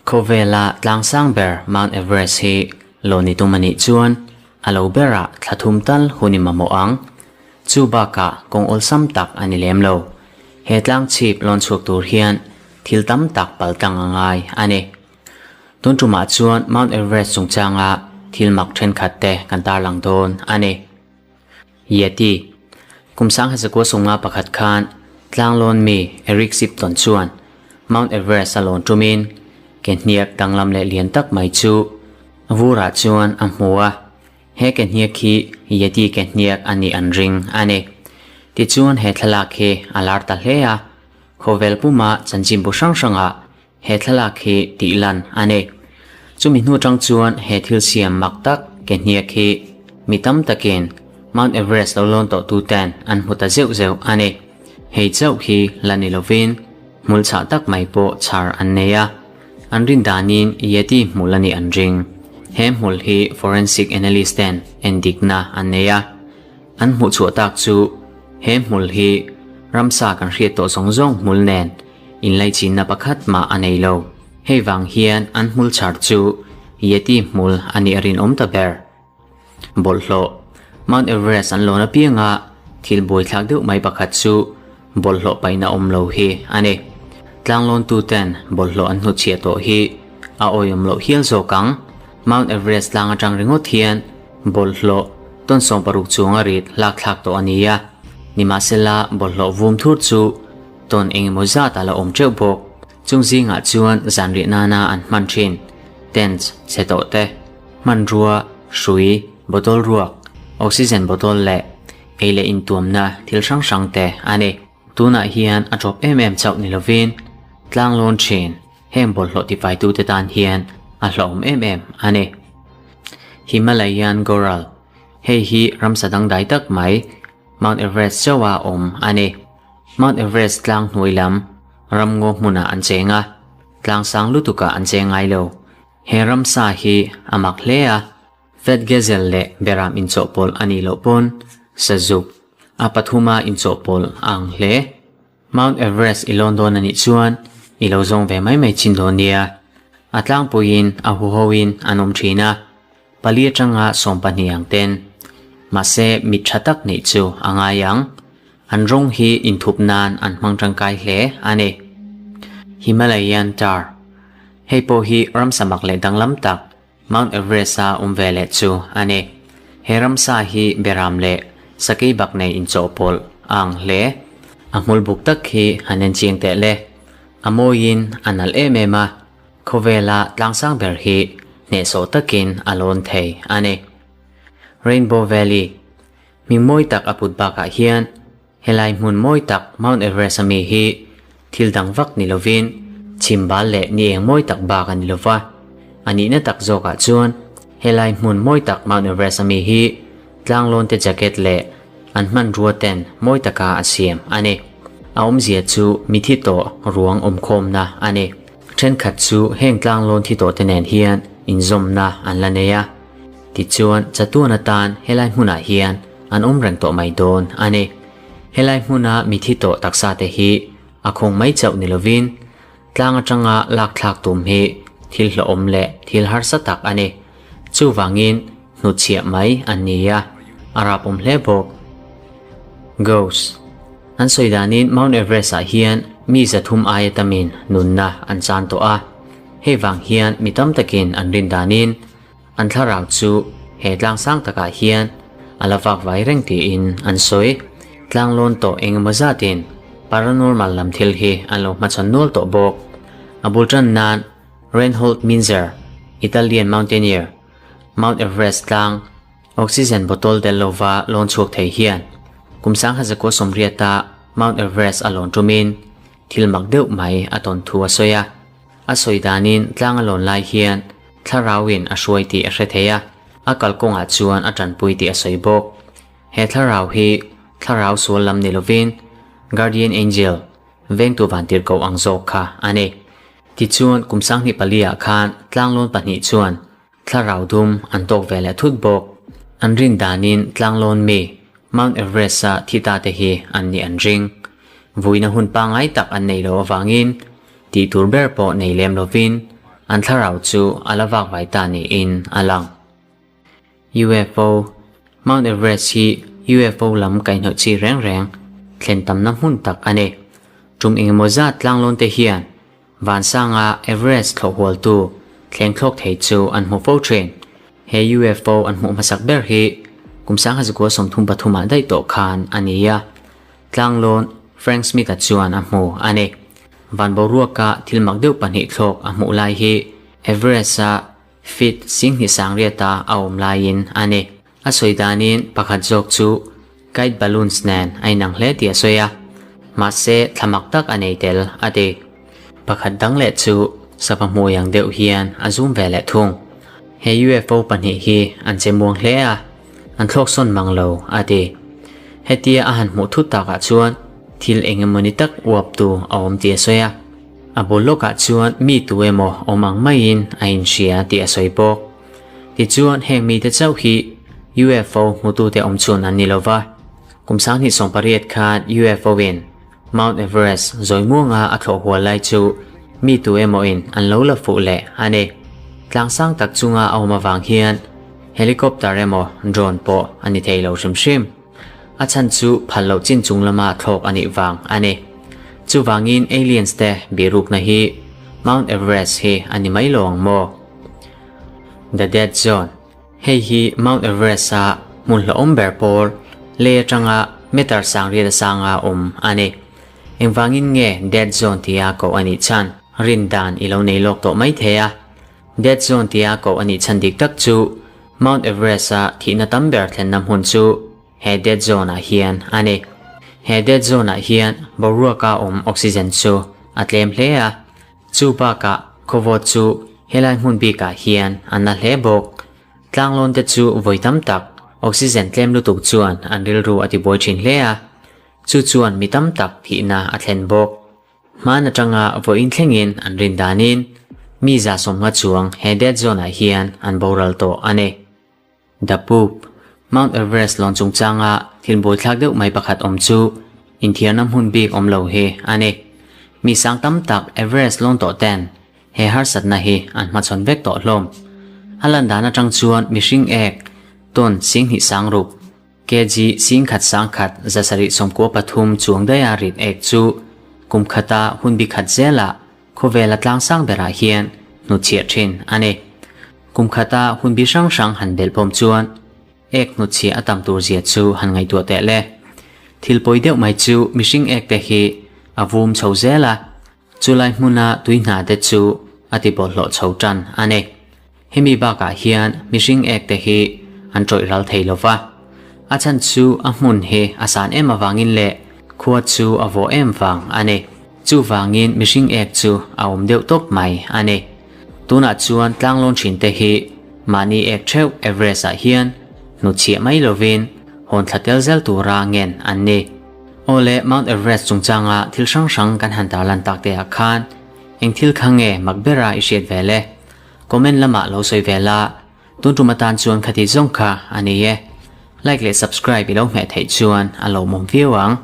Khawvela tlangsang ber Mount Everest hi lo ni tum a nih chuan a lo berah thla thum tal hun i mamawh ang. Chu bakah kawng awlsam tak a ni lem lo. He tlang chhip lawn chhuak tur hian thil tam tak paltlang a ngai a ni. Tun tumah chuan Mount Everest chungchanga thil mak thenkhat te kan tarlang dawn a ni. Yeti, Kum 1901 khan tlanglawn mi Eric Shipton chuan Mount Everest a lawn tumin ke hniak danglam leh lian tak mai chu vurah chuan a hmu a, he ke hniak hi Yeti ke hniak a nih an ring a ni. Tichuan he thlalak hi a lar ta hle a, khawvel puma chanchinbu hrang hrangah He thlalak hi tih lan a ni. Chumi hnu tang chuan he thil siam mak tak ke hniak hi mi tam takin Mount Everest lo lawn tawh tu ten an hmu ta zeuh zeuh a ni. Hei chauh hi la ni lovin hmul chhah tak mai pawh chhar an nei a. An rin danin Yeti hmul a nih an ring. He hmul hi forensic analyst ten endikna an nei a. An hmuh chhuah tak chu he hmul hi ramsa kan hriat tawh zawng zawng hmul nen Inlaichinna pakhat mah a nei lo. Hei vang hian an hmul chhar chu Yeti hmul a nih a rinawm ta ber. Bawlhhlawh, Mount Everest an lawn apianga thil buaithlak deuh mai pakhat chu bawlhhlawh paihna awm lo hi a ni. Tlanglawntu ten bawlhhlawh an hnutchhiah tawh hi a awihawm loh hial zawk ang. Mount Everest tlang atang ringawt hian bawlhhlawh tawn 60 chuang a rit hlakthlak tawh a ni a. Nimahsela bawlhhlawh vum thur chu Tawn engemaw zat a la awm teuh bawk. Chung zingah chuan zanriah nana an hman thin tents chhe tawh te, hmanrua, hrui, bottle ruak, oxygen bottle leh ei leh intuamna thil hrang hrang te a ni. Tunah hian a tawp em em chauh ni lovin tlanglawn thin heng bawlhhlawh tifaitute tan hian a hlauhawm em em a ni. Himalayan Goral, Hei hi ramsa dangdai tak mai Mount Everest chauha awm a ni. Mount Everest tlang hnuai lam ramngaw hmunah an cheng a, tlang sang lutukah an cheng ngai lo. He ramsa hi a mak hle a, Fat Gazelle leh Beram inchawhpawlh a nih loh pawn Sazuk a pathuma inchawhpawlh a ang hle. Mount Everest i lawn dawn a nih chuan i lo zawng ve mai mai chin dawn nia. A tlangpuiin a huhoin an awm thin a, pali atanga 12 ang ten. Mahse mit tha tak neih chu a ngai ang. An rawng hi inthup nan an hmang tangkai hle a ni. Himalayan Tar Hei pawh hi ramsa mak leh danglam tak Mount Everest-a awm ve leh chu a ni. He ramsa hi beram leh sakei bak nei inchawhpawlh a ang hle. A hmul buk tak hi han en chiang teh le. A mawiin a nalh em em a, khawvela tlangsang ber hi hnehsawh takin a lawn thei a ni. Rainbow Valley Hming mawi tak a put bakah hian Helai hmun mawi tak Mount Everest a mi hi thil dang vak ni lovin chhim bal leh ni eng mawi tak bak a ni lova. A nihna tak zawkah chuan helai hmun mawi tak Mount Everest a mi hi tlanglawn te jacket leh an hmanrua ten mawi taka a siam a ni. A awmzia chu mithi tawh ruang awmkhawmna a ni. Thenkhat chu heng tlanglawn thi tawh te nen hian inzawmna an la nei a. Tichuan chatuan atan helai hmunah hian an awm reng tawh mai dawn a ni. Helai hmuna mithi tawh taksa te hi a khawng mai chauh ni lovin tlang atanga lak thlak tum hi thil hlawhawm leh thil harsa tak a ni. Chuvangin hnutchhiah mai an ni a, a rapawm hle bawk. Ghost An sawi danin Mount Everest ah hian mi 300 aia tamin nunna an chan tawh a. Hei vang hian mi tam takin an rin danin An thlarau chu he tlang sang takah hian a la vak vai reng tiin an sawi. Tlang lawn tawh engemaw zatin paranormal lam thil hi an lo hmachhawn nual tawh bawk. A bul tan nan Reinhold Minzer, Italian mountaineer, Mount Everest tlang oxygen bottle tel lova lawn chhuak thei hian kum 1980-a Mount Everest a lawn tumin thil mak deuh mai a tawn thu a sawi a. A sawi danin tlang a lawn lai hian thlarauin a hruai tih a hre thei a, a kalkawngah chuan a tanpui tih a sawi bawk. He thlarau hi thlarau sual lam ni lovin Guardian Angel, vengtu vantirhkoh ang zawk kha a ni. Tichuan kum 2004 ah khan tlanglawn pahnih chuan thlarau dum an tawk ve leh thut bawk. An rin danin tlanglawn mi Mount Everest-a thi ta te hi an nih an ring. Vuina hun pangngai tak an neih loh avangin tih tur ber pawh nei lem lovin an thlarau chu a la vak vai ta niin a lang. UFO, Mount Everest hi UFO lam kaihhnawih chi reng reng thlen tamna hmun tak a ni. Tum engemaw zat tlanglawn te hian Vansanga Everest thlawh hualtu thleng thlawk thei chu an hmu fo thin. He UFO an hmuh hmasak ber hi kum 1933 ah daih tawh khan a ni a, tlanglawn Frank Smith-a chuan a hmu a ni. Van boruaka thil mak deuh pahnih thlawk a hmuh lai hi Everest-a feet 20 sangriata a awm laiin a ni. A sawi danin pakhat zawk chu kite balloons nen a inang hle tih a sawi a, mahse thla mak tak a nei tel a ti. Pakhat dang leh chu sava hmui ang deuh hian a zoom ve leh thung. He UFO pahnih hi an che muang hle a, an thlawk sawn mang lo a ti. Hetia a han hmuh thut takah chuan thil eng emawni tak uap tu a awm tih a sawi a. A bul lawkah chuan mi tu emaw awm ang maiin a inhria tih a sawi bawk. Tichuan, heng mite chauh hi UFO hmutute awm chhun an ni lo va. Kum 2018 khan UFO-in Mount Everest zawi muanga a thlawh hual lai chu mi tu emawin an lo la fuh leh a ni. Tlang sang tak chunga a awm avang hian helicopter emaw drone pawh a ni thei lo hrim hrim. A chhan chu phal loh chin chung lama thlawk a nih vang a ni. Chuvangin aliens te bihrukna hi Mount Everest hi a ni mai lo ang maw? The Dead Zone, Hei hi Mount Everest-a hmun hlauhawm ber pawl, lei atanga meter 8000 a sanga awm a ni. Engvangin nge Dead Zone tia koh a nih chhan? Rin dan i lo nei lawk tawh mai thei a. Dead Zone tia koh a nih chhan dik tak chu Mount Everest-a thihna tam ber thlenna hmun chu he Dead Zone-ah hian a ni. He Dead Zone-ah hian boruaka awm oxygen chu a tlem hle a. Chu bakah khawvawt chu helai hmun bikah hian a na hle bawk. Tlanglawn te chu vawi tam tak oxygen tlem lutuk chuan an rilru a tibuai thin hle a, chu chuan mi tam tak thihna a thlen bawk. Hman atanga vawiin thlengin an rin danin mi 150 chuang he dead zone ah hian an boral tawh a ni. The Pope, Mount Everest lawn chungchanga thil buaithlak deuh mai pakhat awm chu inthiarna hmun bik awm lo hi a ni. Mi sang tam tak Everest lawn tawh ten he harsatna hi an hmachhawn vek tawh hlawm. A lan dan atang chuan mihring ek ton 26,000, kg 11,173 chuang daiha rit ek chu kum khata hun bi khat zelah Khawvela tlang sang berah hian hnutchhiah thin a ni. Kum khata hun bi hrang hrang han belh pawm chuan ek hnutchhiah a tam tur zia chu han ngaihtuah teh le. Thil pawi deuh mai chu mihring ek te hi a vum chho zel a, chulai hmuna tui hna te chu a ti bawlhhlawh chho tan a ni. Hemi bakah hian mihring ek te hi an tawih ral thei lo va, a chhan chu a hmun hi a san em avangin leh khua chu a vawh em vang a ni. Chuvangin mihring ek chu a awm deuh tawp mai a ni. Tunah chuan tlanglawn thin te hi mahni ek theuh Everest ah hian hnutchhiah mai lovin hawn thla tel zel tura ngen an ni. Awle Mount Everest chungchanga thil hrang hrang kan han tarlan tak te ah khan eng thil kha nge mak bera i hriat ve le? Comment lamah lo sawi ve la, tun tum atan chuan khati zawng kha a ni e. Like leh subscribe i lo hmeh theih chuan a lawmawm viau ang.